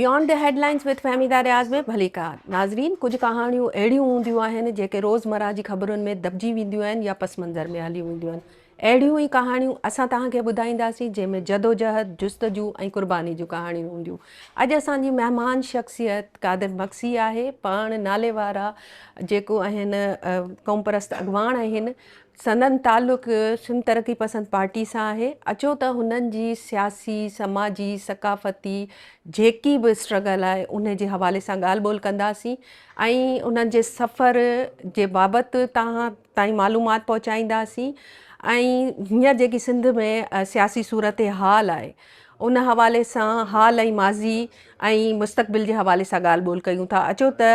Beyond the headlines with Fahmida Riaz ۾ ڀليڪار ناظرين ڪجهه ڪهاڻيون اهڙيون هونديون آهن جيڪي روزمره جي خبرن ۾ دٻجي وينديون آهن يا پس منظر ۾ هليون وينديون آهن اهڙيون ئي ڪهاڻيون اسان توهان کي ٻڌائينداسين جنهن ۾ جدوجهد جستجو ۽ قرباني جون ڪهاڻيون هونديون اڄ اسان جي مهمان شخصيت قادر مگسي آهي پاڻ نالي وارا جيڪو آهن قومپرست اڳواڻ آهن سندن تعلق سنڌ ترقي پسند پارٽي سان آهي. اچو ته هنن جي سياسي، سماجي، ثقافتي جيڪي به اسٽرگل آهي انهي جي حوالي سان ڳالهه ٻولهه ڪنداسين ۽ انهن جي سفر جي بابت توهان تائين معلومات پهچائينداسين ۽ هينئر جيڪي سنڌ ۾ سياسي صورتحال آهي ان حوالي سان حال ۽ ماضي ۽ مستقبل جي حوالي سان ڳالهه ٻولهه ڪيون ٿا. اچو ته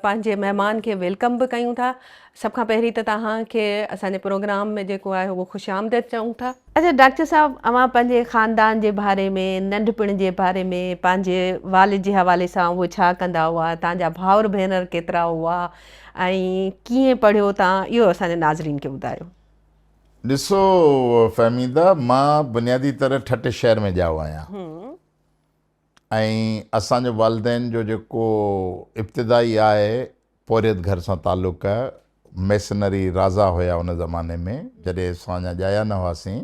پنهنجي مهمان کي welcome به ڪيون ٿا. سڀ کان پهرين ته توهان کي اسان جي پروگرام ۾ جيڪو آهي اهو خوش آمديد چئون ٿا. اچا ڊاڪٽر صاحب اوهان پنهنجي خاندان جي باري ۾ ننڍپڻ جي باري ۾ پنهنجي والد جي حوالي سان اهي ڇا ڪندا هئا توهان جا ڀائر ڀينر ڪيترا هئا ۽ ڪيئن پڙهيو توهان اهو اسان جي ناظرين کي ٻڌايو. ڏسو فهميده مان بنيادي طرح ٺٽي شهر ۾ ڄائو آهيان ۽ اسان جو والدين جو جيڪو ابتدائي آهي پورهيت گهر سان تعلق ميسنري رازا هيا ان زماني ۾ جڏهن اسان اڃا ڄايا نه هئاسين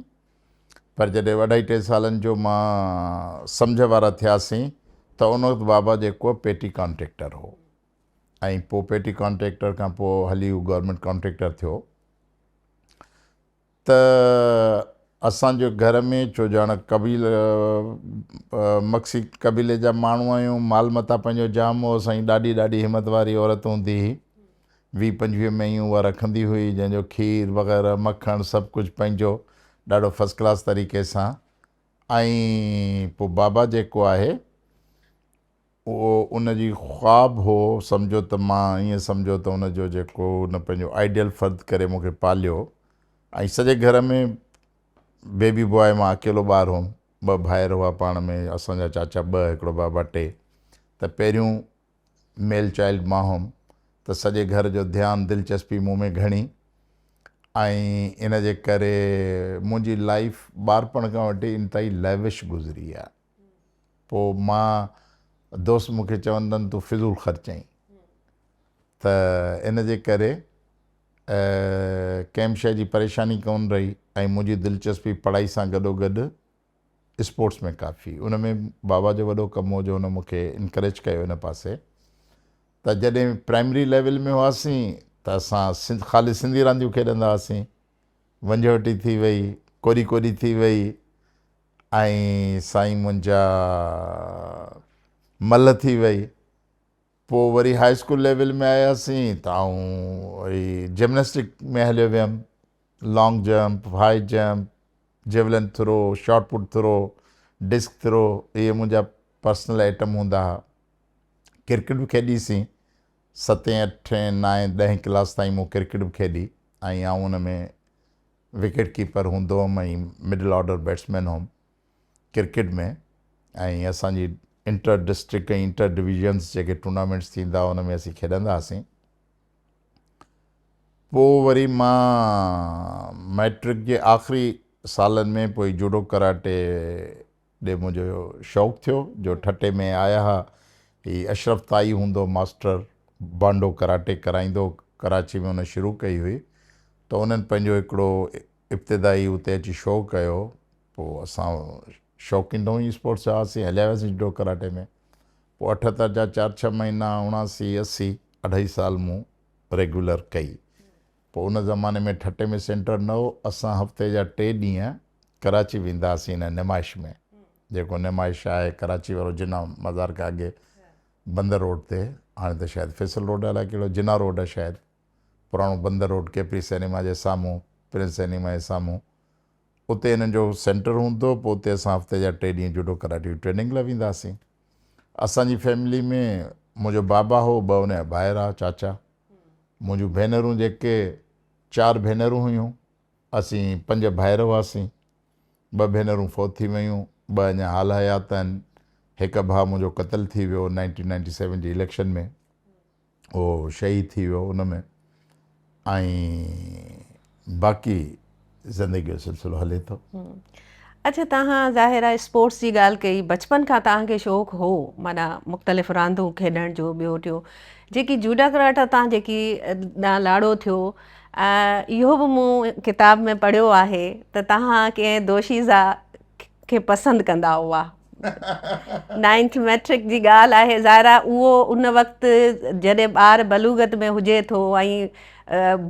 پر جڏهن اڍائي ٽي سالن جو مان سمجهه وارا ٿياسين ته ان وقت بابا جيڪو پيٽي ڪانٽريڪٽر هو ۽ پوء پيٽي ڪانٽريڪٽر کان پوء هلي هو گورنمينٽ ڪانٽريڪٽر ٿيو ته اسان جو گهر ۾ ڇو جو هاڻ قبيل مگسي قبيلي جا ماڻهو آهيون مال متاع پنهنجو جام هو اسان جي ڏاڏي ڏاڍي همت واري عورت هوندي هئي ويهه پنجويهه مينهون اها رکندي هئي جنهن جو کير وغيره مکڻ سڀ ڪجهه پنهنجو ڏاڍو فرسٽ ڪلاس طريقي سان ۽ پوء بابا جيڪو آهي اهو ان جي خواب هو، سمجهو ته مان ائين سمجهو ته ان جو جيڪو ان پنهنجو آئيڊيل فرد ڪري مون کي پاليو ۽ سڄي گهر ۾ بيبي بواء مان اڪيلو ٻار هوم، ٻه ڀائر هئا پاڻ ۾ اسان جا چاچا ٻه هڪڙو بابا ٽي ته پهريون ميل چائلڊ مان هوم ته سڄي گهر جو ڌيان دلچسپي مون ۾ گهڻي ۽ ان جي ڪري منهنجي لائيف ٻارپڻ کان وٺي انتهائي ليوش گذري آهي. پوء مان دوست مون کي چوندا آهن تون فضول خرچ آهين ته ان جي ڪري ڪنهن به شيء جي پريشاني ڪونه رهي ۽ منهنجي دلچسپي پڙهائي سان گڏو گڏ اسپورٽس ۾ ڪافي ان ۾ بابا جو وڏو ڪم هو جو هن مون کي انڪريج ڪيو ان پاسي ته جڏهن پرائمري ليول ۾ هئاسين ته اسان خالص سنڌي رانديون کيڏندا هئاسين ونجهوٽي ٿي وئي ڪوڏي ڪوڏي ٿي وئي ۽ سائين منهنجا ملهه ٿي وئي. پوء وري هاء اسڪول ليول ۾ آياسين ته آئون وري جمناسٽڪ ۾ هليو ويم. Long jump, high jump, javelin throw, shot put throw, disc throw اهي منهنجا پرسنل آئٽم هوندا ها. ڪرڪيٽ به کيڏيسين. ستين، اٺين، نائين، ڏهين ڪلاس تائين مون ڪرڪيٽ به کيڏي ۽ آئون ان ۾ وڪيٽ ڪيپر هوندو هوم ۽ مڊل آرڊر بيٽسمين هوم ڪرڪيٽ ۾ ۽ اسان جي انٽر ڊسٽرڪٽ ۽ انٽر ڊويزنس جيڪي ٽورنامينٽس ٿيندا هئا ان ۾ اسين کيڏندا هئاسين پوء وري مان مئٽرڪ جي آخري سالن ۾ پوء جوڊو ڪراٽي ڏي منهنجو شوق ٿيو جو ٺٽي ۾ آيا ها هي اشرف تائي هوندو ماسٽر بانڊو ڪراٽي ڪرائيندو ڪراچي ۾ ان شروع ڪئي هئي ته انهن پنهنجو هڪڙو ابتدائي اتي اچي شو ڪيو پوء اسان شوقين ته هونئن ئي اسپورٽس جا هئاسين هليا وياسين جوڊو ڪراٽي ۾ پوء 78 جا چار ڇهه مهينا 79 80 اڍائي سال مون ريگيولر ڪئي پوء ان زماني ۾ ٺٽي ۾ سينٽر نه هو، اسان هفتي جا ٽي ڏينهن ڪراچي ويندا هئاسين ان نمائش ۾، جيڪو نمائش آهي ڪراچي وارو جناح مزار کان اڳي بندر روڊ تي، هاڻي ته شايد فيصل روڊ الائي ڪهڙو جناح روڊ آهي شايد، پراڻو بندر روڊ ڪيپري سئنيما جي سامهون، پرنس سئنيما جي سامهون، اتي انهن جو سينٽر هوندو هو، پوء اتي اسان هفتي جا ٽي ڏينهن جوڊو ڪراٽي جي ٽريننگ لاء ويندا هئاسين. اسان جي فيملي ۾ منهنجو بابا هو، ٻه ان جا ڀائر ها، چاچا. منهنجون ڀينرون جيڪي چار ڀينرون هيون، اسين پنج ڀائر هئاسين. ٻه ڀينرون فوت ٿي ويون، ٻه اڃا حال حيات آهن. هڪ ڀاء منهنجو قتل ٿي ويو نائنٽين نائنٽي سيون جي اليڪشن ۾، اهو شهيد ٿي ويو ان ۾ ۽ باقي زندگي جو سلسلو هلي ٿو. اڇا توهان ظاهر آهي اسپورٽس جي ڳالهه ڪئي بچپن کان توهان کي شوق هو معنيٰ مختلف راندون کيڏڻ جو ٻيو ٽيو جيڪي جوڊا ڪراٽا تان جيڪي ڏانهن لاڙو ٿيو اهو به مون ڪتاب ۾ پڙهيو آهي ته توهان ڪنهن دوشيزا کي پسند ڪندا هئا نائنٿ ميٽرڪ جي ڳالهه آهي ظاهر آهي اهو ان وقت جڏهن ٻار بلوغت ۾ هجي ٿو ۽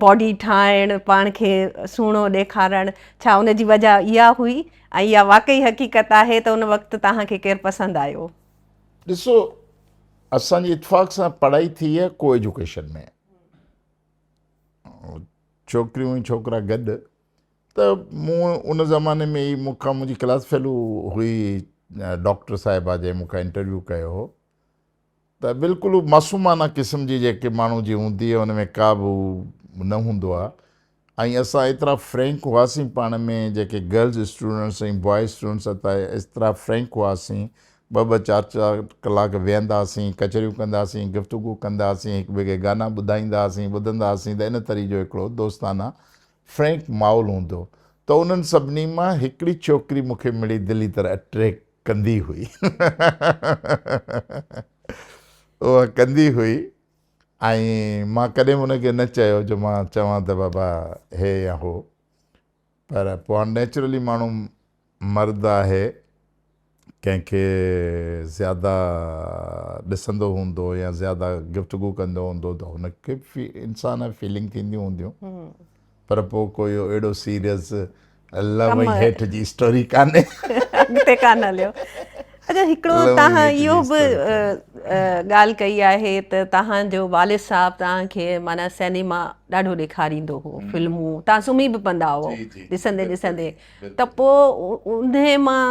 باڊي ٺاهڻ پاڻ کي سهڻو ڏيکارڻ ڇا ان جي وجه اها هئي ۽ اها واقعي حقيقت آهي ته ان وقت توهان کي ڪير پسند آيو؟ ڏسو اسان جي اتفاق سان پڙهائي ٿي آهي ڪو ايجوڪيشن ۾ ڇوڪريون ۽ ڇوڪرا گڏ ته مون ان زماني ۾ ئي مون کان منهنجي ڪلاس فيلو هئي ڊاڪٽر صاحبه جنهن مون کان انٽرويو ڪيو هو ته بلڪل معصومانه قسم جي جيڪي ماڻهو جي هوندي آهي ان ۾ ڪا به نه هوندو آهي ۽ اسان ايترا فرينڪ هئاسين پاڻ ۾ جيڪي گرلز اسٽوڊنٽس ۽ بواء اسٽوڊنٽس ته ايترا فرينڪ هئاسين ٻه ٻه چار چار ڪلاڪ ويهندا هئاسين ڪچهريون ڪندا هئاسين گفتگو ڪندا هئاسين هڪ ٻئي کي گانا ٻڌائيندا هئاسين ٻڌندا هئاسين ته ان طرح جو هڪڙو دوستانه فرينڪ ماحول هوندو ته انهن سڀني مان هڪڙي ڇوڪري مون کي مڙئي دلي طرح اٽريڪٽ ڪندي هئي اها ڪندي هئي ۽ مان ڪڏهن به ان کي نه چيو جو مان چوان ته بابا هي يا هو پر پوء هاڻ نيچرلي ماڻهو مرد آهي ڪنهن کي زياده ڏسندو هوندو يا زياده گفتگو ڪندو هوندو ته هن کي انسان فيلنگ ٿينديون هونديون پر پوء ڪو اهو اهڙو سيريس لو ۽ هيٺ جي اسٽوري ڪانهي. اڳتي ڪانه هليو. اچا هڪڙو توهان اهو به ڳالهه ڪئي آهي ته توهان جو والد صاحب توهان کي معنيٰ سئنيما ڏاڍو ڏيکاريندو هو فلمون توهان سمهي به پوندا هئو ڏسندي ڏسندي ته پوء انهي مان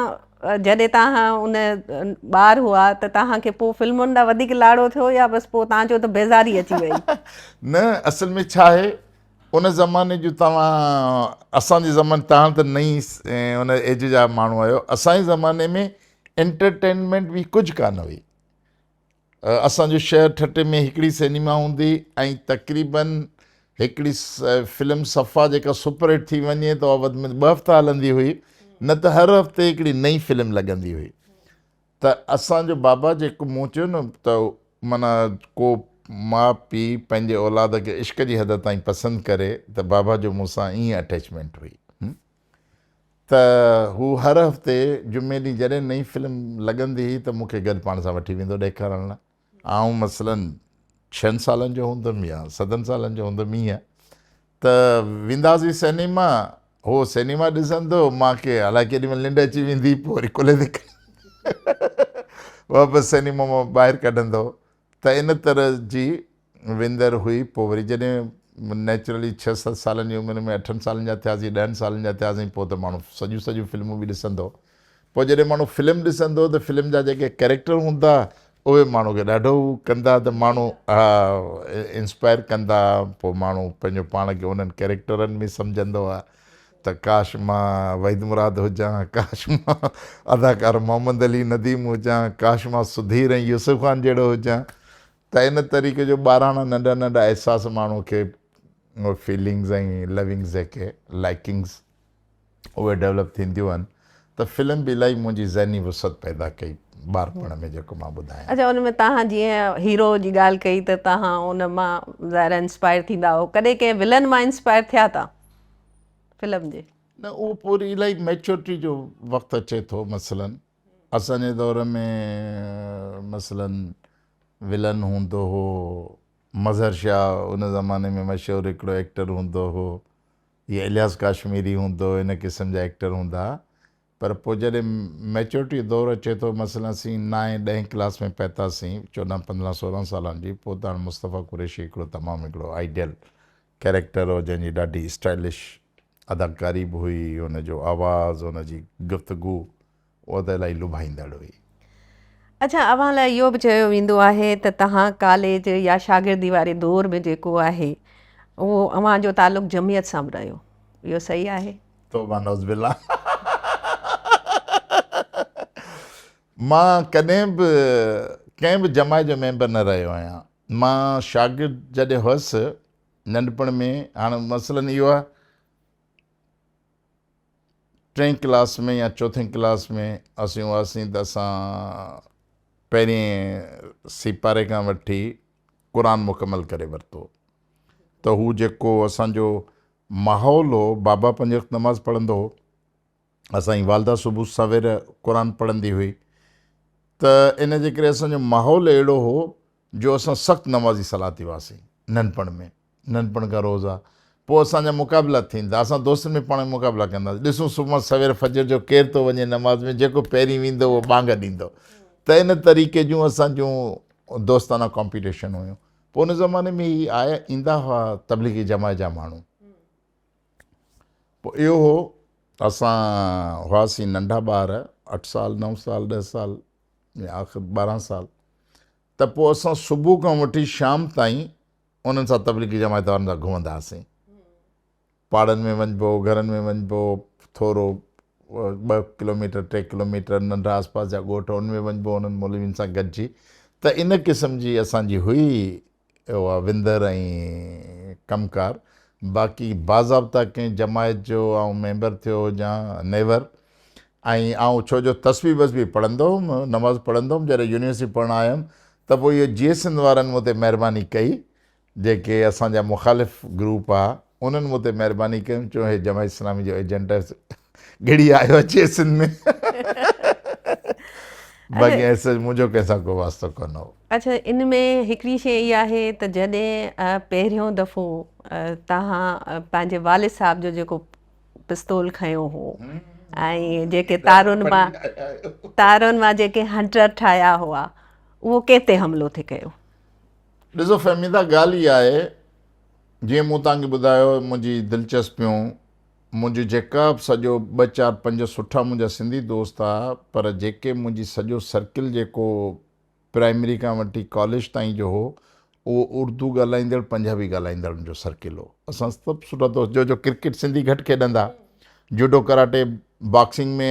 جڏهن توهان ان ٻار هئا ته توهان کي پوء فلمن ڏانهن وڌيڪ لاڙو ٿيو يا بس پوء توهان چيو ته بيزاري اچي وئي؟ نه اصل ۾ ڇا آهي ان زماني جون توهان اسان جي زماني توهان ته نئين ان ايج جا ماڻهو آهيو اسان جي زماني ۾ انٽرٽينمينٽ به ڪجهه ڪانه هئي اسان جو شهر ٺٽي ۾ هڪڙي سئنيما هوندي ۽ تقريبن هڪڙي فلم صفا جيڪا سپر هٽ ٿي وڃي ته اها وڌ ۾ ٻه هفتا هلندي هئي نه ته هر هفتي هڪڙي نئين فلم لڳندي هئي ته اسان جو بابا جيڪو مون چيو نه ته معنيٰ ڪو ماء پيء پنهنجي اولاد کي عشق جي حد تائين پسند ڪري ته بابا جو مون سان ائين اٽيچمينٽ هئي ته هو هر هفتي جمعي ڏينهن جڏهن نئين فلم لڳندي هئي ته مون کي گڏ پاڻ سان وٺي ويندو ڏيکارڻ لاء. آئون مثلاً ڇهن سالن جو هوندم يا ستن سالن جو هوندم ائين ته وينداسين سئنيما، هو سئنيما ڏسندو، مان کي الائي ڪيڏي مهل ننڊ اچي ويندي، پوء وري ڪلهي تي کڻي واپس سئنيما مان ٻاهر ڪڍندو ته ان طرح جي وندر هئي. پوء وري جڏهن نيچرلي ڇهه ست سالن جي عمر ۾ اٺن سالن جا ٿياسين، ڏهن سالن جا ٿياسين، پوء ته ماڻهو سڄيون سڄيون فلمون به ڏسندو. پوء جڏهن ماڻهو فلم ڏسندو ته فلم جا جيڪي ڪيريڪٽر هوندا اهي ماڻهو کي ڏاڍو ڪندا ته ماڻهو انسپائر ڪندا پوء ماڻهو پنهنجو پاڻ کي انهن ڪيريڪٽرن ۾ سمجهندو آهي ته ڪاش مان وحيد مراد هجان ڪاش مان اداڪار محمد علي نديم هجان ڪاش مان سڌير ۽ يوسف خان جهڙو هجان ته ان طريقي جو ٻاراڻا ننڍا ننڍا احساس ماڻهو کي فيلنگز ۽ لونگز جيڪي لائڪنگز اهي ڊولپ ٿينديون آهن ته فلم به الاهي منهنجي ذهني وسعت پيدا ڪئي ٻارپڻ ۾ جيڪو مان ٻڌايان. اڇا ان ۾ توهان جيئن هيرو جي ڳالهه ڪئي ته توهان ان مان ظاهر آهي انسپائر ٿيندا هئو ڪڏهن ڪنهن ولن مان انسپائر ٿيا توهان فلم جي؟ نه اهو پوء وري الاهي ميچورٽي جو وقت اچي ٿو مثلا اسان جي دور ۾ مثلا ولن هوندو هو مظهر شاهه ان زماني ۾ مشهور هڪڙو ايڪٽر هوندو هو يا الياس ڪاشميري هوندو هو ان قسم جا ايڪٽر هوندا ها پر پوء جڏهن ميچورٽي جو دور اچي ٿو مثلا اسين نائين ڏهين ڪلاس ۾ پهتاسين چوڏهن پندرهن سورهن سالن جي پوء ته هاڻ مصطفيٰ قريشي هڪڙو تمام هڪڙو آئيڊيل ڪيريڪٽر هو جنهن جي ڏاڍي اسٽائلش اداڪاري به هئي ان جو آواز ان جي گفتگو اها ته الاهي لڀائيندڙ هئي. اڇا اوهان لاء اهو به چيو ويندو آهي ته توهان ڪاليج يا شاگردي واري دور ۾ جيڪو آهي اهو اوهان جو تعلق جمعيت سان به رهيو اهو صحيح آهي؟ توبه نعوذ بالله مان ڪڏهن به ڪنهن به جماعت جو ميمبر نه رهيو آهيان مان شاگرد جڏهن هئس ننڍپڻ ۾ هاڻ مثلا اهو آهي. ٽئين ڪلاس ۾ يا چوٿين ڪلاس ۾ اسين هئاسين ته اسان پهرين سيپاري کان وٺي قرآن مڪمل ڪري ورتو ته هو جيڪو اسان جو ماحول هو بابا پنج وقت نماز پڙهندو هو اسان جي والده صبح سوير قرآن پڙهندي هئي ته ان جي ڪري اسان جو ماحول اهڙو هو جو اسان سخت نمازي صلاتي هئاسين ننڍپڻ ۾ ننڍپڻ کان روزا پوء اسان جا مقابلا ٿيندا اسان دوستن ۾ پاڻ ۾ مقابلا ڪندا هئاسين ڏسون صبح سوير فجر جو ڪير ٿو وڃي نماز ۾ جيڪو پهرين ويندو اهو ٻانگ ڏيندو ته ان طريقي جون اسان جون دوستانه ڪامپيٽيشن هيون پوء ان زماني ۾ هي آيا ايندا هئا تبليغي جماعت جا ماڻهو پوء اهو هو اسان هئاسين ننڍا ٻار اٺ سال نو سال ڏهه سال يا آخر 12 سال ته پوء اسان صبح کان وٺي شام تائين انهن سان تبليغي جماعت وارن سان گهمندا هئاسين. پاڙن ۾ وڃبو، گهرن ۾ وڃبو، ٿورو ٻه ڪلوميٽر ٽي ڪلوميٽر ننڍا آس پاس جا ڳوٺ ان ۾ وڃبو انهن مولوين سان گڏجي ته ان قسم جي اسان جي هئي اها وندر ۽ ڪم ڪار. باقي باضابطا ڪنهن جماعت جو آئون ميمبر ٿيو هجان نيور. ۽ آئون ڇو جو تسبيح وسبيح پڙهندو هوم، نماز پڙهندو هوم، جڏهن يونيورسٽي پڙهڻ آيم ته پوء اهو جيئي سنڌ وارن مون تي مهرباني ڪئي، جيڪي اسان جا مخالف گروپ ها، انهن مون تي مهرباني ڪئي، چيو هي جماعت اسلامي جو ايجنٽ گهڙي آيو آهي جيئي سنڌ ۾. باقي ايس سچ منهنجو ڪنهن سان ڪو واسطو ڪونه هو. اڇا ان ۾ هڪڙي شيء اها آهي ته جڏهن پهريون دفعو توهان پنهنجي والد صاحب جو جيڪو پستول کنيو هو ۽ جيڪي تارن مان تارن مان جيڪي هنٽر ٺاهيا هئا اهو ڪنهن تي حملو ٿي ڪيو؟ ڏسو فهميده ڳالهه اها آهي جيئن مون توهان کي ٻڌايو منهنجي دلچسپيون منهنجو جيڪا به سڄو ٻه چار پنج سٺا منهنجا سنڌي دوست ها پر جيڪي منهنجي سڄو سرڪل جيڪو پرائمري کان وٺي ڪاليج تائين جو هو اهو اردو ڳالهائيندڙ پنجابي ڳالهائيندڙن جو سرڪل هو. اسان سڀ سٺا دوست جو جو ڪرڪيٽ سنڌي گهٽ کيڏندا judo karate boxing ۾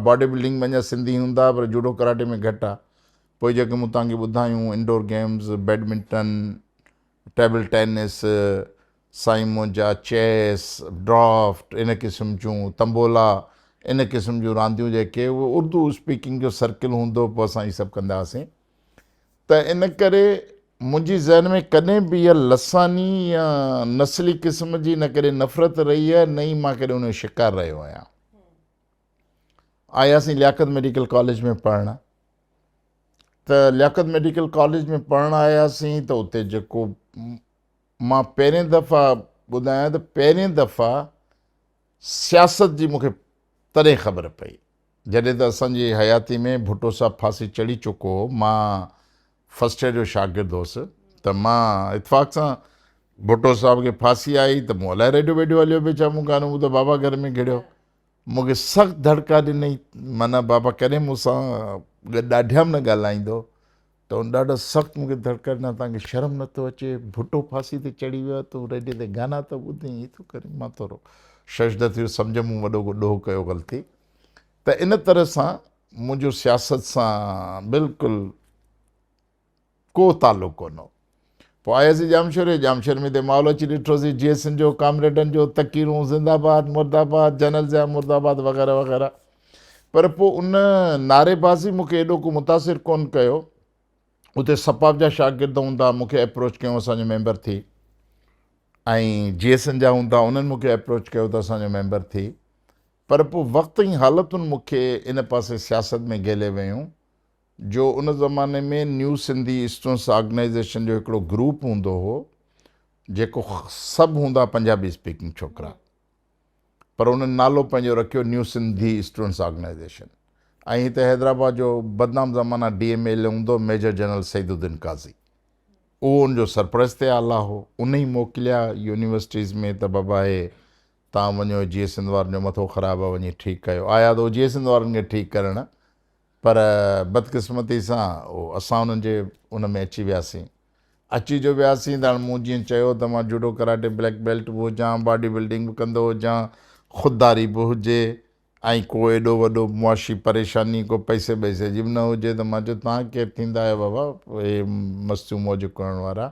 body building ۾ اڃا سنڌي هوندا پر جوڊو ڪراٽي ۾ گهٽ آ پوء جيڪي مون توهان کي ٻڌايون indoor games badminton table tennis سائين منهنجا چيس، ڊرافٽ، ان قسم جون تمبولا، ان قسم جون رانديون جيڪي اهي اردو اسپيڪنگ جو سرڪل هوندو پوء اسان هي سڀ ڪندا هئاسين ته ان ڪري منهنجي ذهن ۾ ڪڏهن به اها لساني يا نسلي قسم جي نه ڪڏهن نفرت رهي آهي نه ئي مان ڪڏهن ان جو شڪار رهيو آهيان. آياسين لياقت ميڊيڪل ڪاليج ۾ پڙهڻ ته لياقت ميڊيڪل ڪاليج ۾ پڙهڻ آياسين ته اتي جيڪو مان پهرين دفعا ٻڌايان ته پهرين دفعا سياست جي مونکي تڏهن خبر پئي جڏهن ته اسان جي حياتي ۾ ڀٽو صاحب ڦاسي چڙهي چڪو هو مان فرسٽ ايئر جو شاگرد هوس ته مان اتفاق سان ڀٽو صاحب کي ڦاسي آئي ته مون الائي ريڊيو ويڊيو هليو پئي ڇا مون گانو ٻڌو بابا گهر ۾ گهڙيو مون کي سخت ڌڙڪا ڏنئي معنيٰ بابا ڪڏهن مون سان ڏاڍيان به نه ڳالهائيندو ته هن ڏاڍا سخت مون کي ڌڙڪا ڏنا، توهان کي شرم نه ٿو اچي، ڀٽو ڦاسي تي چڙهي ويو آهي، تون ريڊيو تي گانا ٿو ٻڌين، هي ٿو ڪرين، مان ٿورو ششدر ٿي ويس، سمجهيم مون وڏو ڪو ڏوهه ڪيو غلطي ته ان طرح سان منهنجو سياست سان بلڪل ڪو تعلق ڪونه هو. پوء آياسين ڄامشوري، ڄامشوري ۾ هتي ماحول اچي ڏٺوسين، جي ايس اين جو، ڪامريڊن جو، تقريرون، زنده باد، مرده باد، جنرل ضياء مرده باد وغيره وغيره. پر پوء ان نعري بازي مون کي ايڏو ڪو متاثر ڪونه ڪيو. اتي سپاف جا شاگرد هوندا مون کي اپروچ ڪيو اسان جو ميمبر ٿي ۽ جي ايس اين جا هوندا انهن مون کي اپروچ ڪيو ته اسان جو ميمبر ٿي. پر پوء وقت ۽ حالتن مون کي ان پاسي سياست ۾ گهلي ويون جو ان زماني ۾ نيو سنڌي اسٽوڊنٽس آرگنائيزيشن جو هڪڙو گروپ هوندو هو جيڪو سڀ هوندا پنجابي اسپيڪنگ ڇوڪرا. پر انهن نالو پنهنجو رکيو نيو سنڌي اسٽوڊنٽس آرگنائيزيشن ۽ هتي حيدرآباد جو بدنام زمانه ڊي ايم ايل اي هوندو ميجر جنرل سعيد الدين قاضي اهو ان جو سرپرست اعليٰ هو ان ئي موڪليا يونيورسٽيز ۾ ته بابا هي تان وڃو جيئي سنڌ وارن جو مٿو خراب آهي وڃي ٺيڪ ڪيو آيا ته هو جيئي سنڌ وارن کي ٺيڪ ڪرڻ پر بدقسمتي سان اسان انهن جي ان ۾ اچي وياسين اچي جو وياسين ته هاڻ مون جيئن چيو ته مان جوڊو ڪراٽي بليڪ بيلٽ به هجان، باڊي بلڊنگ به ڪندو هجان، خودداري به هجي ۽ ڪو ايڏو وڏو معاشي پريشاني ڪو پئسي ٻئسي جي به نه هجي ته مان چيو توهان ڪير ٿيندا آهيو بابا اهي مستيون موج ڪرڻ وارا.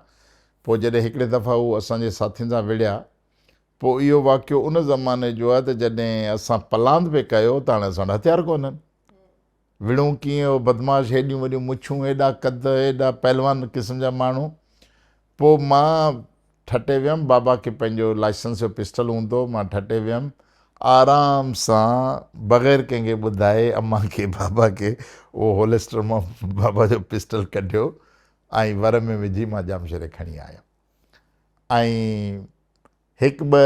پوء جڏهن هڪڙي دفعا هو اسان جي ساٿين سان وڙهيا. پوء اهو واقعو ان زماني جو آهي ته جڏهن اسان پلاند پئي ڪيو ته هاڻي اسان وٽ هٿيار ڪونهن. وڙهون ڪيئن؟ اهو بدمعاش هيڏيون وڏيون مڇون، هيڏا قد، هيڏا پهلوان قسم جا ماڻهو. پوء مان ٺٽي ويم، بابا کي پنهنجو لائسنس جو پسٽل هوندو هو، مان ٺٽي ويم، آرام سان بغير ڪنهن کي ٻڌائي امان کي بابا کي اهو هولسٽر مان بابا جو پسٽل ڪڍيو ۽ ور ۾ وجهي مان ڄامشوري کڻي آيم ۽ هڪ ٻه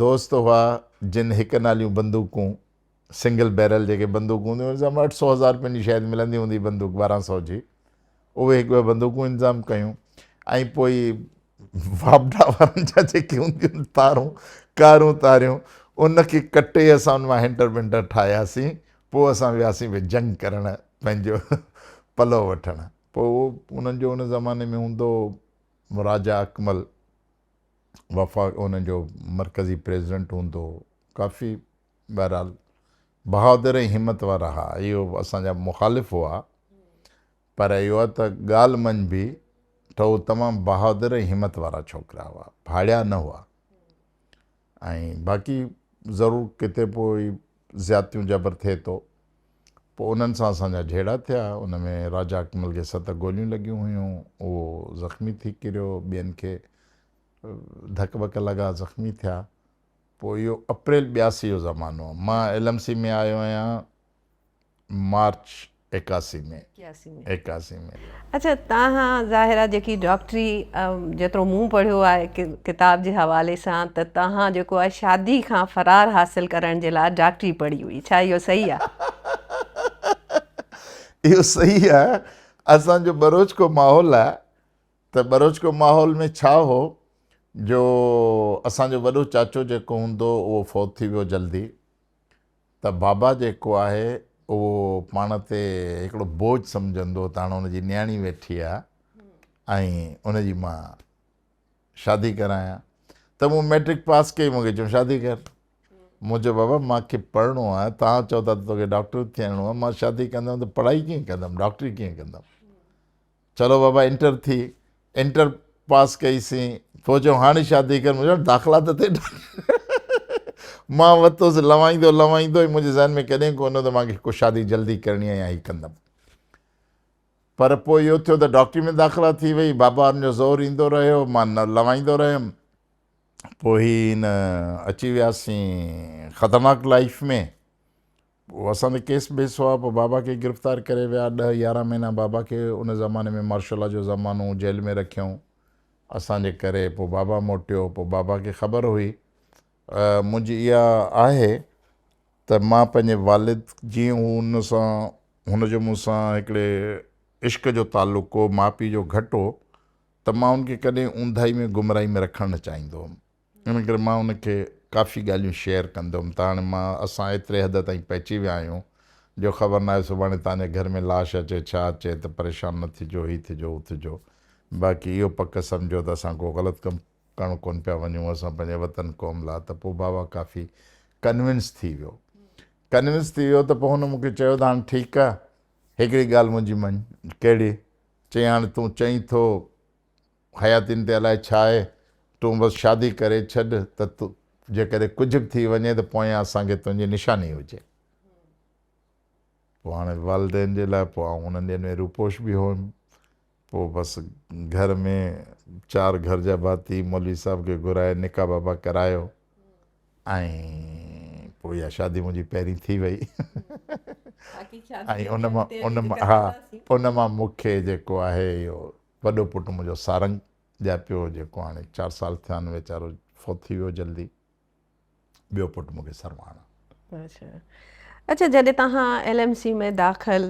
دوست هئا جن هڪ ناليون بندوقون سنگل بيرل جيڪي بندوقون هونديون هيون سا اٺ سو هزار رپين جي شايد ملندي هوندي بندوق 12 سو جي اهي هڪ ٻه بندوقون انتظام ڪيون ۽ پوء واپڊا وارن جا جيڪي هونديون آهن تارون ڪارون تاريون ان کي ڪٽي اسان ان مان هينٽر بينٽر ٺاهياسين پوء اسان وياسين ڀئي جنگ ڪرڻ پنهنجو پلو وٺڻ پوء اهو انهن جو ان زماني ۾ هوندو هو راجا اڪمل وفا انهن جو مرڪزي پريزيڊنٽ هوندو هو ڪافي بهرحال بهادر ۽ همت وارا ها اهو اسان جا مخالف هئا پر اهو آهي ته ڳالهه مڃبي ته هو تمام بهادر ۽ همت وارا ڇوڪرا هئا ڀاڙيا نه هئا ۽ باقي ضرور ڪٿي پوء زيادتيون جبر ٿئي ٿو پوء انهن سان اسان جا جهيڙا ٿيا ان ۾ راجا اڪمل کي 7 گوليون لڳيون هيون اهو زخمي ٿي ڪريو ٻين کي ڌڪ وڪ لڳا زخمي ٿيا پوء اهو اپريل 82 جو زمانو آهي. مان ايل ايم سي ۾ آيو آهيان مارچ 81 ۾. 81 ۾. اڇا توهان ظاهر آهي جيڪي ڊاڪٽري جيترو مون پڙهيو آهي ڪتاب جي حوالي سان ته توهان جيڪو آهي شادي کان فرار حاصل ڪرڻ جي لاء ڊاڪٽري پڙهي هئي ڇا اهو صحيح آهي؟ اهو صحيح آهي اسان جو ٻروچڪو ماحول آهي ته ٻروچڪو ماحول ۾ ڇا هو جو اسان جو وڏو چاچو جيڪو هوندو هو اهو فوت ٿي ويو جلدي ته بابا جيڪو آهي اهو پاڻ تي هڪڙو بوجه سمجهندو هو ته هاڻ ان جي نياڻي ويٺي آهي ۽ ان جي مان شادي ڪرايان ته مون ميٽرڪ پاس ڪئي مون کي چيو شادي ڪر مون چيو بابا مان کي پڙهڻو آهي توهان چئو ٿا ته توکي ڊاڪٽر ٿيڻو آهي مان شادي ڪندم ته پڙهائي ڪيئن ڪندم ڊاڪٽري ڪيئن ڪندم چلو بابا انٽر ٿي انٽر پاس ڪئي سين پوء چيو هاڻي شادي ڪر مون چيو داخلا ته ٿي مان وتوس لوائيندو لوائيندو ۽ منهنجي ذهن ۾ ڪڏهن ڪونه هو ته مان کي ڪو شادي جلدي ڪرڻي آهي يا هي ڪندم پر پوء اهو ٿيو ته ڊاڪٽري ۾ داخلا ٿي وئي بابا وارن جو زور ايندو رهيو مان نه لوائيندو رهيم پوء هي هن اچي وياسين خطرناڪ لائف ۾ پوء اسان تي ڪيس بيس هئا، پوء بابا کي گرفتار ڪري ويا، ڏهه 11 مهينا بابا کي ان زماني ۾ مارشل لا جو زمانو هو جيل ۾ رکيائون اسان جي ڪري، پوء بابا موٽيو، پوء بابا کي خبر هئي منهنجي اها آهي ته مان پنهنجي والد جيئن هو ان سان هن جو مون سان هڪڙي عشق جو تعلق هو، ماء پيء جو گهٽ هو ته مان ان کي ڪڏهن اونداهي ۾ گمراهي ۾ رکڻ نه چاهيندو هوم. ان ڪري مان ان کي ڪافي ڳالهيون شيئر ڪندو هيم ته هاڻي مان اسان ايتري حد تائين پهچي ويا آهيون جو خبر ناهي سڀاڻي توهان جي گهر ۾ لاش اچي ڇا اچي ته پريشان نه ٿجو هي ٿجو هو ٿجو باقي اهو پڪ سمجهو ته اسان ڪو غلط ڪم ڪرڻ ڪونه پيا وڃون اسان پنهنجي وطن قوم لاء ته پوء بابا ڪافي ڪنونس ٿي ويو ڪنونس ٿي ويو ته پوء هن مون کي چيو ته هاڻي ٺيڪ آهي هڪڙي ڳالهه منهنجي مڃ ڪهڙي چئي هاڻي تون چئين ٿو حياتين تي الائي ڇا آهي، تون بس شادي ڪري ڇڏ ته جيڪڏهن ڪجهه به ٿي وڃي ته پويان اسان کي تنهنجي نشاني هجي. پوء هاڻي والدين جي لاء پوء آئون انهن ڏينهن ۾ روپوش به هئم. پوء بس گهر ۾ چار گهر جا ڀاتي مولوي صاحب کي گهرائي نڪاح بابا ڪرايو ۽ پوء اها شادي منهنجي پهرين ٿي وئي ۽ ان مان ان مان ها ان مان مون کي جيڪو آهي اهو وڏو پٽ منهنجو سارنگ ڄاپيو جيڪو هاڻي 4 سال ٿيا آهن ويچارو فوت ٿي ويو جلدي. ٻيو پٽ مون کي سرواڻ. اڇا اڇا جڏهن توهان ايل ايم سي ۾ داخل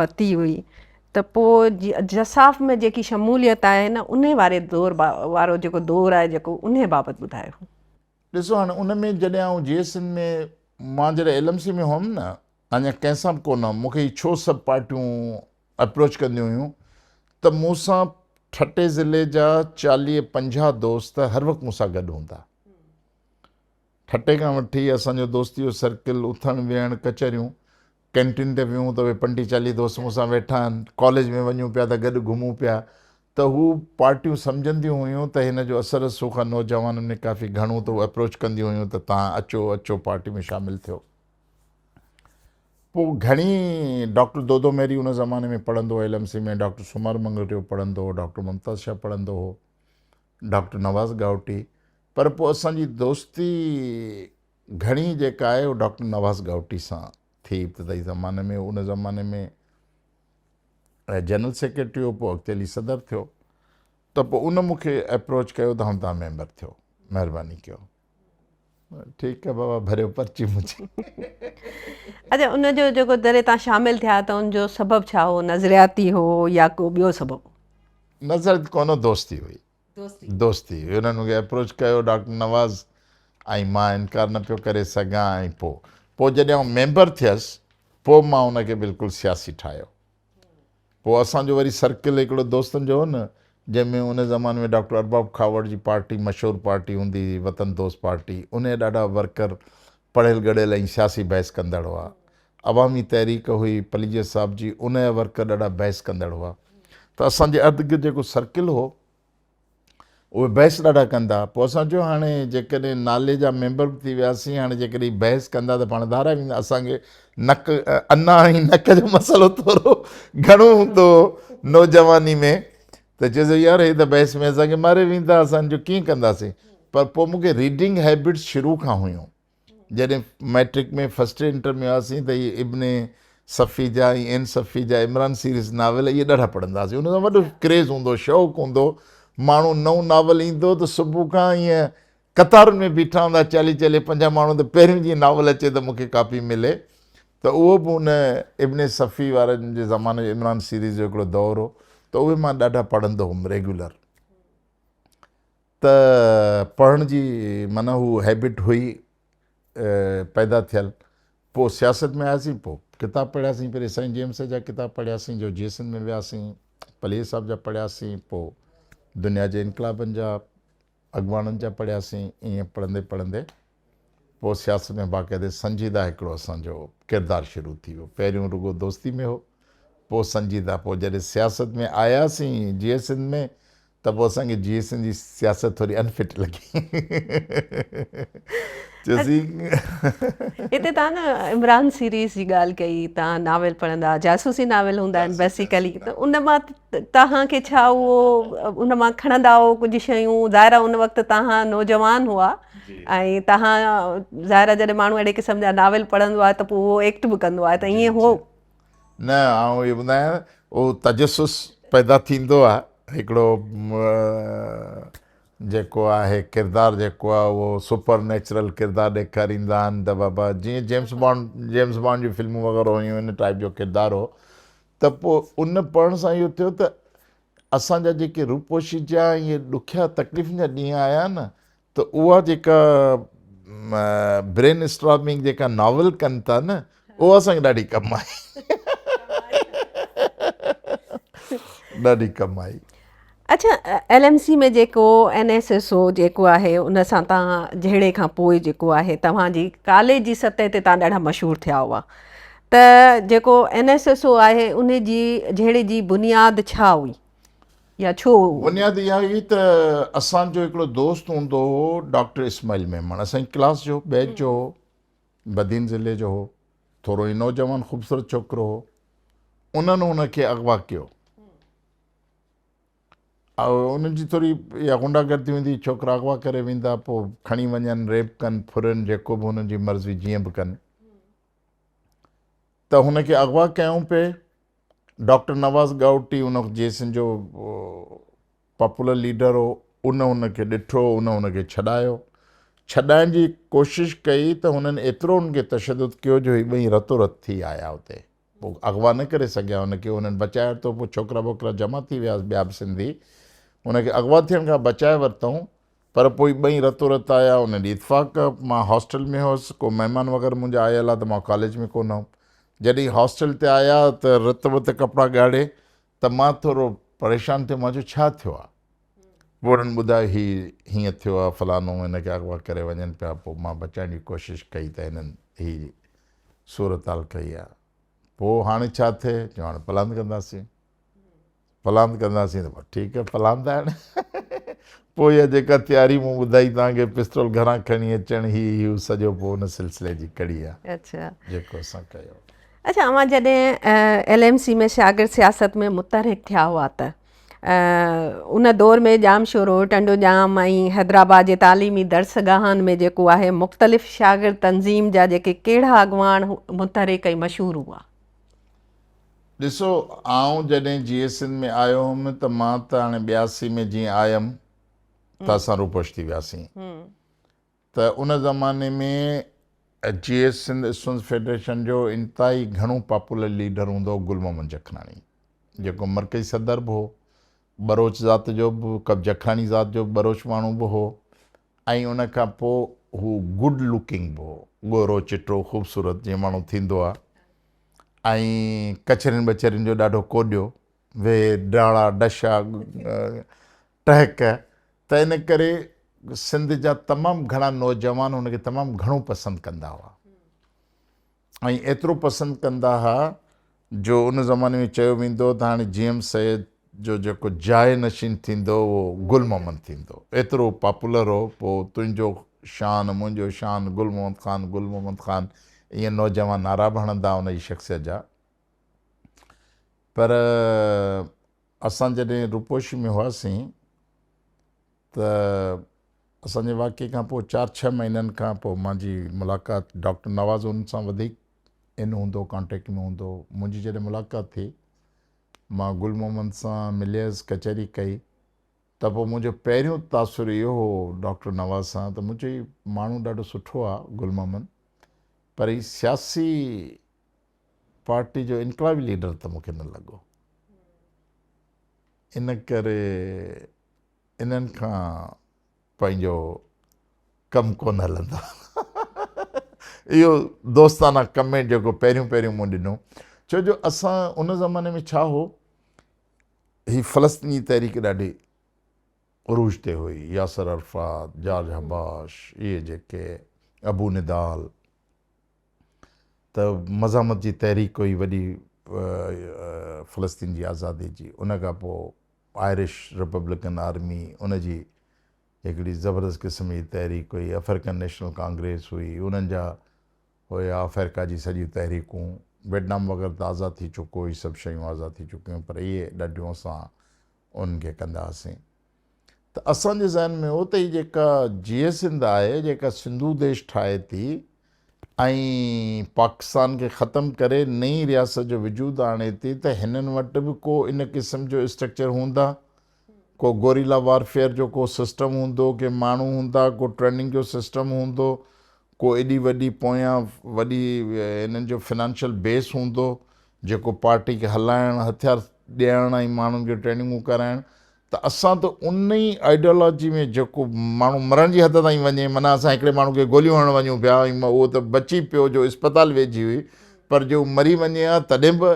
ورتي هئي ته پوء جساف ۾ جيڪي شموليت آهي نه انهي واري دور وارو جيڪو دور آهي جيڪو انهي بابت ٻڌايو. ڏسو هاڻي ان ۾ جڏهن آئون جي ايس اين ۾ مان جڏهن ايل ايم سي ۾ هئم نه اڃا ڪنهن سان به ڪونه هئم مون کي هي ڇو سڀ پارٽيون اپروچ ڪنديون هيون ته مون سان ٺٽي ضلعي جا 40 50 دوست هر وقت مون سان گڏ هوندا. ٺٽي کان وٺي اسان جو دوستي جو سرڪل، اٿڻ ويهڻ، ڪچهريون، ڪينٽين تي ويهون ته اهي 35 40 دوست مون سان ويٺا آهن، ڪاليج ۾ وڃون پيا ته گڏ گهمون پيا ته هو پارٽيون سمجهنديون هيون ته هن جو اثر رسوخ آهي نوجوانن ۾ ڪافي گهڻو ته هو اپروچ ڪنديون هيون ته توهان اچو اچو پارٽي ۾ شامل ٿيو. پوء گهڻي ڊاڪٽر دودو مهري ان زماني ۾ پڙهندو هو ايل ايم سي ۾ ڊاڪٽر سومار مڱريو پڙهندو هو ڊاڪٽر ممتاز شاهه پڙهندو هو ڊاڪٽر نواز گائوٽي پر پوء اسان جي دوستي گهڻي جيڪا آهي اهو ڊاڪٽر نواز گائوٽي سان ٿي ابتدائي زماني ۾ ان زماني ۾ جنرل سيڪريٽري هو پوء اڳتي هلي صدر ٿيو ته پوء ان مون کي اپروچ ڪيو ته هاڻ توهان ميمبر ٿيو مهرباني ڪيو ٺيڪ آهي بابا ڀريو پرچي منهنجي. اچا ان جو جيڪو جڏهن توهان شامل ٿيا ته ان جو سبب ڇا هو نظرياتي هو يا ڪو ٻيو سبب هو؟ نظرياتي ڪونه دوستي هئي. دوستي هئي انهن مون کي اپروچ ڪيو ڊاڪٽر نواز ۽ مان انڪار نه پيو ڪري سگهان ۽ پوء پوء جڏهن آئون ميمبر ٿيس پوء مان ان کي بلڪل سياسي ٺاهيو پوء اسان جو وري سرڪل هڪڙو دوستن جو هو نه جنهن ۾ ان زماني ۾ ڊاڪٽر ارباب کهاوڙ جي پارٽي مشهور پارٽي هوندي هئي وطن دوست پارٽي ان جا ڏاڍا ورڪر پڙهيل ڳڙهيل ۽ سياسي بحث ڪندڙ هئا عوامي تحريڪ هئي پليجي صاحب جي ان جا ورڪر ڏاڍا بحث ڪندڙ هئا ته اسان جي ارد گرد جيڪو سرڪل هو اهي بحث ڏاڍا ڪندا پوء اسان چيو هاڻي جيڪڏهن نالي جا ميمبر به ٿي وياسين هاڻي جيڪڏهن بحث ڪندا ته پاڻ ڌارا ويندا اسان کي نڪ انا ۽ نڪ جو مسئلو ٿورو گهڻو هوندو هو نوجواني ۾ ته چيس يار هي ته بحث ۾ اسان کي ماري ويندا اسان جو ڪيئن ڪنداسين پر پوء مون کي ريڊنگ هيبٽس شروع کان هيون جڏهن مئٽرڪ ۾ فرسٽ انٽر ۾ هئاسين ته اهي ابن صفي جا ۽ اين صفي جا عمران سيريز ناول اهي ڏاڍا پڙهندا هئاسين. ان سان وڏو ڪريز هوندو هو، شوق هوندو هو. ماڻهو نئون ناول ايندو ته صبح کان ائين قطارن ۾ بيٺا هوندا چاليهه چاليهه پنجاهه ماڻهو ته پهريون جيئن ناول اچي ته مون کي ڪاپي ملي ته اهو به ان ابن صفي وارن جي زماني جو عمران سيريز جو هڪڙو دور هو ته اهي مان ڏاڍا پڙهندو هوم ريگيولر. ته پڙهڻ جي معنيٰ هو هيبٽ هئي پيدا ٿيل. پوء سياست ۾ آياسين پوء ڪتاب پڙهياسين پهرين سائين جي ايم سيد جا ڪتاب پڙهياسين جو جي سنڌ ۾ وياسين پليجي صاحب جا پڙهياسين پوء دنيا جي انقلابن جا اڳواڻن جا پڙهياسين ائين پڙهندي پڙهندي پوء سياست ۾ باقاعدي سنجيده هڪڙو اسان جو ڪردار شروع ٿي ويو پهريون رڳو دوستي ۾ هو پوء سنجيده پوء جڏهن سياست ۾ آياسين جي سنڌ ۾ ته پوء اسان کي جي ايس اين جي سياست ٿوري انفٽ لڳي. چيوسين. هتي توهان نه عمران سيريز جي ڳالهه ڪئي، توهان ناول پڙهندا، جاسوسي ناول هوندا آهن بيسيڪلي ته ان مان توهان کي ڇا اهو ان مان کڻندا هئو ڪجهه شيون ظاهر آهي ان وقت توهان نوجوان هئا ۽ توهان ظاهر آهي جڏهن ماڻهو اهڙي قسم جا ناول پڙهندو آهي ته پوء اهو ايڪٽ به ڪندو آهي ته ائين هو. نه آئون اهو ٻڌايان اهو تجسس پيدا ٿيندو آهي هڪڙو جيڪو آهي ڪردار جيڪو آهي اهو سپر نيچرل ڪردار ڏيکاريندا آهن ته بابا جيئن جيمس بانڊ جيمس بانڊ جون فلمون وغيره هيون ان ٽائپ جو ڪردار هو ته پوء ان پڙهڻ سان اهو ٿيو ته اسان جا جيڪي روپوشي جا اهي ڏکيا تڪليفن جا ڏينهن آيا نه ته اها جيڪا برين اسٽارمنگ جيڪا ناول ڪن ٿا نه اها اسان کي ڏاڍي ڪم آئي ڏاڍي ڪم آئي. اڇا ايل ايم سي ۾ جيڪو اين ايس ايس او جيڪو آهي ان سان توهان جهيڙي کان پوء جيڪو آهي توهان جي ڪاليج جي سطح تي توهان ڏاڍا مشهور ٿيا هئا ته جيڪو اين ايس ايس او آهي ان جي جهيڙي جي بنياد ڇا هئي؟ يا ڇو؟ بنياد اها هئي ته اسان جو هڪڙو دوست هوندو هو ڊاڪٽر اسماعيل ميمڻ اسان جي ڪلاس جو بيچ جو هو بدين ضلعي جو هو ٿورو ئي نوجوان خوبصورت ڇوڪرو هو انهن ان کي اغوا ڪيو انهن جي ٿوري اها غنڊا گردي هوندي ڇوڪرا اغوا ڪري ويندا پوء کڻي وڃن ريپ ڪن ڦرن جيڪو به هنن جي مرضي جيئن به ڪن ته هن کي اغوا ڪيائون پئي ڊاڪٽر نواز گائوٽي ان وقت جي سنڌ جو پاپولر ليڊر هو، ان هن کي ڏٺو، ان هن کي ڇڏايو. ڇڏائڻ جي ڪوشش ڪئي ته هنن ايترو هن کي تشدد ڪيو جو هي ٻئي رتو رت ٿي آيا اتي. پوء اغوا نه ڪري سگهيا هن کي، هنن بچائي ورتو، پوء ڇوڪرا ٻوڪرا جمع ٿي ويا ٻيا به سنڌي، هن کي اغوا ٿيڻ کان بچائي ورتائون، پر پوء ٻئي رتو رت آيا، ان ڏينهن اتفاق مان هاسٽل ۾ هوس، ڪو مهمان وغيره منهنجا آيل ها ته مان ڪاليج ۾ ڪونه هوم. جڏهن هاسٽل تي آيا ته رت وت ڪپڙا ڳاڙي ته مان ٿورو پريشان ٿيم، مان چيو ڇا ٿيو آ؟ پوء انهن ٻڌايو هي هيئن ٿيو آ فلانو هن کي اغوا ڪري وڃن پيا، پوء مان بچائڻ جي ڪوشش ڪئي ته هنن هي صورتحال ڪئي آ. پوء هاڻي ڇا ٿئي؟ چيو هاڻي پلاند ڪنداسين. پلاند ڪنداسين ته ٺيڪ آهي پلاند آهي هاڻي. پوء اها جيڪا تياري مون ٻڌائي توهان کي پسٽول گهران کڻي اچڻ هي هو سڄو پوء ان سلسلي جي ڪڙي آهي جيڪو اسان ڪيو. اڇا اوهان جڏهن ايل ايم سي ۾ شاگرد سياست ۾ متحرڪ ٿيا هئا ته ان دور ۾ ڄامشورو، ٽنڊو ڄام ۽ حيدرآباد جي تعليمي درسگاهن ۾ جيڪو آهي مختلف شاگرد تنظيم جا جيڪي ڪهڙا اڳواڻ متحرڪ ۽ مشهور هئا؟ ڏسو آئون جڏهن جي ايس سنڌ ۾ آيو هيم ته مان ته هاڻي 82 ۾ جيئن آيم ته اسان روپوش ٿي وياسين ته ان زماني ۾ G S Sindh students federation جو انتهائي گهڻو پاپولر ليڊر هوندو هو گل محمد جکراڻي جيڪو مرڪزي صدر به هو ٻروچ ذات جو به جکراڻي ذات جو ٻروچ ماڻهو به هو ۽ ان کان پوء هو گڊ لوڪنگ به هو، ڳورو چٽو خوبصورت جيئن ماڻهو ٿيندو آ ۽ ڪچهرين ٻچهرين جو ڏاڍو ڪوڏيو، ويهه ڊاڙا ڊشا ٽهڪ ته ان ڪري سنڌ جا تمام گهڻا نوجوان هن کي تمام گهڻو پسند ڪندا هئا. ۽ ايترو پسند ڪندا ها جو ان زماني ۾ چيو ويندو هو ته هاڻي جي ايم سيد جو جيڪو جاء نشين ٿيندو اهو گل محمد ٿيندو. ايترو پاپولر هو. پوء تنهنجو شان منهنجو شان گل محمد خان گل محمد خان ائين نوجوان نعرا به هڻندا ان جي شخصيت جا. پر اسان جڏهن روپوشي ۾ هئاسين ته اسان جي واقعي کان پوء چار ڇهه مهينن کان پوء مانجي ملاقات ڊاڪٽر نواز ان سان وڌيڪ ان هوندو ڪانٽيڪٽ ۾ هوندو منهنجي جڏهن ملاقات ٿي مان گل محمد سان مليس ڪچهري ڪئي ته پوء منهنجو پهريون تاثر اهو هو ڊاڪٽر نواز سان ته مون چيو هي ماڻهو ڏاڍو سٺو آ گل محمد پر هي سياسي پارٽي جو انقلابي ليڊر ته مون کي نه لڳو ان ڪري انهن کان پنهنجو ڪم ڪونه هلندو. اهو دوستانه ڪمينٽ جيڪو پهريون پهريون مون ڏنو ڇو جو اسان ان زماني ۾ ڇا هو هي فلسطيني تحريڪ ڏاڍي عروج تي هئي ياسر عرفات جارج حباش اهي جيڪي ابو ندال ته مزاحمت جي تحريڪ هئي وڏي فلسطين جي آزادي جي ان کان پوء آئرش ريپبلڪن آرمي ان جي هڪڙي زبردست قسم جي تحريڪ هئي، افريڪن نيشنل ڪانگريس هئي، انهن جا هيا آفريڪا جي سڄيون تحريڪون، ويٽنام وغيره ته آزاد ٿي چڪو هي سڀ شيون آزاد ٿي چڪيون پر اهي ڏاڍيون اسان انهن کي ڪندا هئاسين ته اسان جي ذهن ۾ هو ته هي جيڪا جيئي سنڌ آهي جيڪا سنڌو ديش ٺاهي ٿي ۽ پاڪستان کي ختم ڪري نئين رياست جو وجود آڻي ٿي ته هنن وٽ به ڪو ان قسم جو اسٽرڪچر هوندا، ڪو گوريلا وارفيئر جو ڪو سسٽم هوندو، ڪي ماڻهو هوندا، ڪو ٽريننگ جو سسٽم هوندو، ڪو ايڏي وڏي پويان وڏي هنن جو فنانشل بيس هوندو جيڪو پارٽي کي هلائڻ، هٿيار ڏيڻ ۽ ماڻهن کي ٽريننگون ڪرائڻ ته اسان ته ان ئي آئيڊيالاجي ۾ جيڪو ماڻهو مرڻ جي حد تائين وڃي معنيٰ اسان هڪڙي ماڻهو کي گوليون هڻڻ وڃون پيا ۽ اهو ته بچي پيو جو اسپتال ويجهي هئي پر جي هو مري وڃي ها تڏهن به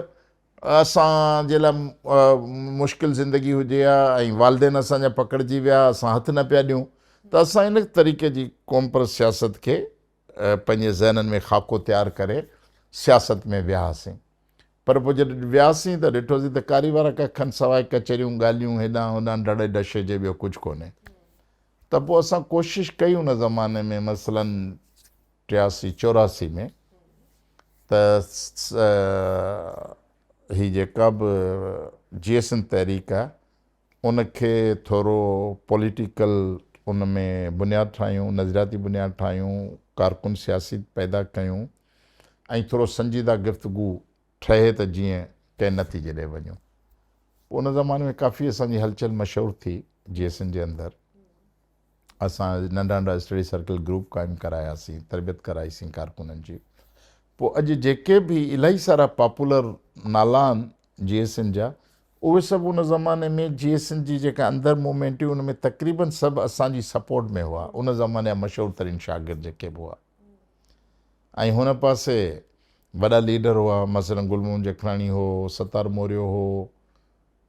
اسان جي لاء مشڪل زندگي هجي ها ۽ والدين اسان جا پڪڙجي ويا اسان هٿ نه پيا ڏيون ته اسان ان طريقي جي قومپرست سياست کي پنهنجي ذهنن ۾ خاڪو تيار ڪري سياست ۾ ويا هئاسين پر پوء جڏهن وياسين ته ڏٺوسين ته ڪاري وارا ڪکن سواء ڪچهريون، ڳالهيون، هيڏانهن هوڏانهن ڊڙ ڊشي جي ٻيو ڪجهه ڪونهي. ته پوء اسان ڪوشش ڪئي ان زماني ۾ مثلاً 83 84 ۾ ته هي جيڪا به جيئي سنڌ تحريڪ آهي ان کي ٿورو پوليٽيڪل ان ۾ بنياد ٺاهيون، نظرياتي بنياد ٺاهيون، ڪارڪن سياسي پيدا ڪيون ۽ ٿورو سنجيده گفتگو ٺهي ته جيئن ڪنهن نتيجي ڏي وڃون. پوء ان زماني ۾ ڪافي اسان جي هلچل مشهور ٿي جي ايس اين جي اندر. اسان ننڍا ننڍا اسٽڊي سرڪل گروپ قائم ڪراياسين، تربيت ڪرائيسين ڪارڪنن جي. پوء اڄ جيڪي به الاهي سارا پاپولر نالا آهن جي ايس اين جا اهي سڀ ان زماني ۾ جي ايس اين جي جيڪا اندر موومينٽ هئي ان ۾ تقريبن سڀ اسان جي سپورٽ ۾ هئا ان زماني جا مشهور ترين شاگرد جيڪي به هئا ۽ هن پاسي وڏا ليڊر هئا مثلا گل محمد جکراڻي هو ستار موريو هو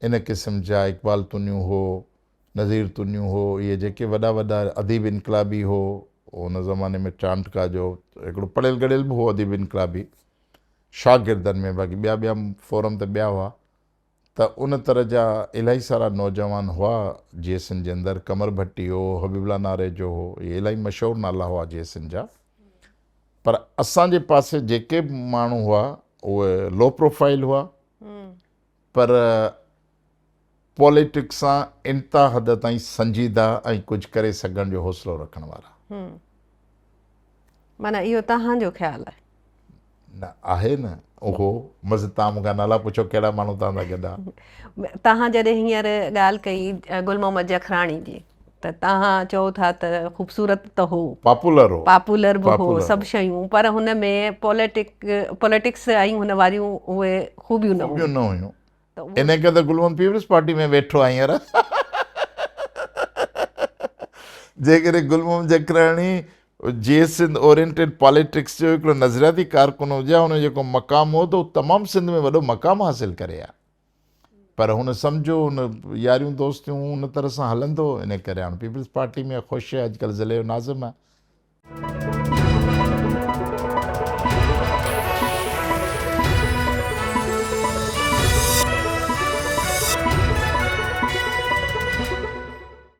ان قسم جا اقبال تنيو هو نذير تنيو هو اهي جيڪي وڏا وڏا اديب انقلابي هو ان زماني ۾ چانڊڪا جو هڪڙو پڙهيل ڳڙهيل به هو اديب انقلابي شاگردن ۾ باقي ٻيا ٻيا فورم ته ٻيا هئا. ته ان طرح جا الاهي سارا نوجوان هئا جي ايس اين جي اندر، قمر ڀٽي هو، حبيب الله ناريجو هو، اهي الاهي مشهور نالا هئا جي ايس اين جا. پر اسان جي پاسي جيڪي به ماڻهو هئا اهي لو پروفائيل هئا پر پوليٽڪس سان انتها حد تائين سنجيده ۽ ڪجهه ڪري سگهڻ جو حوصلو رکڻ وارا. معنيٰ اهو توهان جو خيال آهي. نه آهي نه اهو مز توهان مون کان نالا پڇو ڪهڙا ماڻهو توهان سان گڏ آ. توهان جڏهن هينئر ڳالهه ڪئي گل محمد جکراڻي جي ته توهان چئو ٿا ته خوبصورت ته هو. پاپولر هو. پاپولر به هو سڀ شيون پر هن ۾ پوليٽڪ پوليٽڪس ۽ هن واريون اهي خوبيون نه هيون. خوبيون نه هيون. انهي ڪري ته گل محمد پيپلز پارٽي ۾ ويٺو آهي هينئر. جيڪڏهن گل محمد جکراڻي جيئي سنڌ اورينٽيڊ پاليٽڪس جو هڪڙو نظرياتي ڪارڪن هجي ها، هن جو جيڪو مقام هو ته هو تمام سنڌ ۾ وڏو مقام حاصل ڪري ها. پر هن سمجهيو، هن ياريون دوستيون ان طرح سان هلندو، انهي ڪري هاڻ پيپلز پارٽي ۾ خوش آهي، اڄڪلهه ضلعي جو ناظم آهي.